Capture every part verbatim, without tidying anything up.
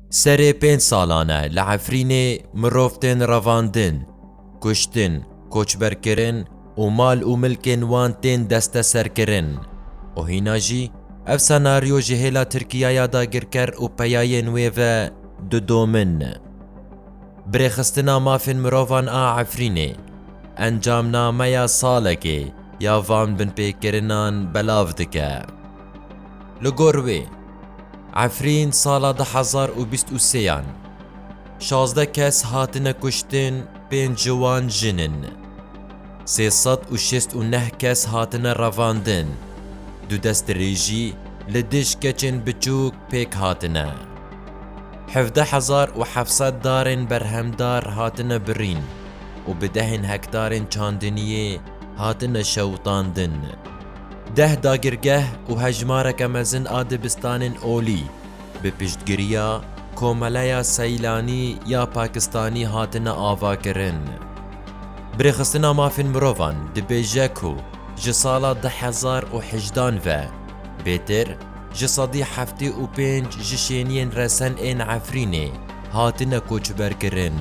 Serê pênc salan e li Efrînê mirov tên revandin, kuştin, koçberkirin û mal û milkên wan tên desteserkirin û hîna jî ev senaryo ji hêla Tirkiyaya dagirker û peyayên wê ve didomin. Birêxistina mafên mirovan a Efrînê encamnameya salekê ya van binpêkirinan belav dike. Li gor wê, Efrîn sala du hezar û bîst û sêyan şazdeh kes hatine kuştin, pênc ji wan jin in. Sê sed û şêst û neh kes hatine revandin. Du destdirêjî li dij keçên biçûk pêk hatine. Hevdeh hezar û heft sed darên berhemdar hatine birîn û bi dehên hektarên çandiniyê hatine şewitandin. Deh dagirgeh û hejmareke mezin a dibistanên olî bi piştgiriya Komeleya Seylanî ya Pakistanî hatine avakirin. Birêxistina mafên mirovan dibêje ku ji sala du hezar û hejdan ve bêtir ji sedî heftê û pênc ji şêniyên resen ên Efrînê hatine koçberkirin.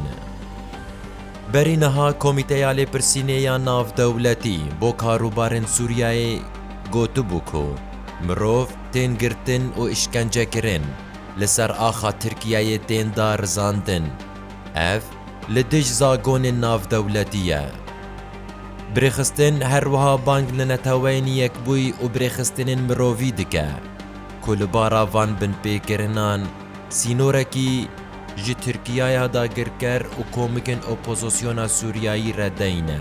Berî niha Komîteya Lêpirsînê ya Navdewletî bo Karûbarên Sûriyeyê gotibû ku mirov tên girtin û îşkencekirin li ser axa Tirkiyeyê tên darizandin. Ev li dij zagonên navdewletî ye. Birêxistin her wiha bang li Neteweyên Yekbûyî û birêxistinên mirovî dike ku li bara van binpêkirinan sînorekî ji Tirkiyaya dagirker û komikên opozisyona Sûriyayî re deyne.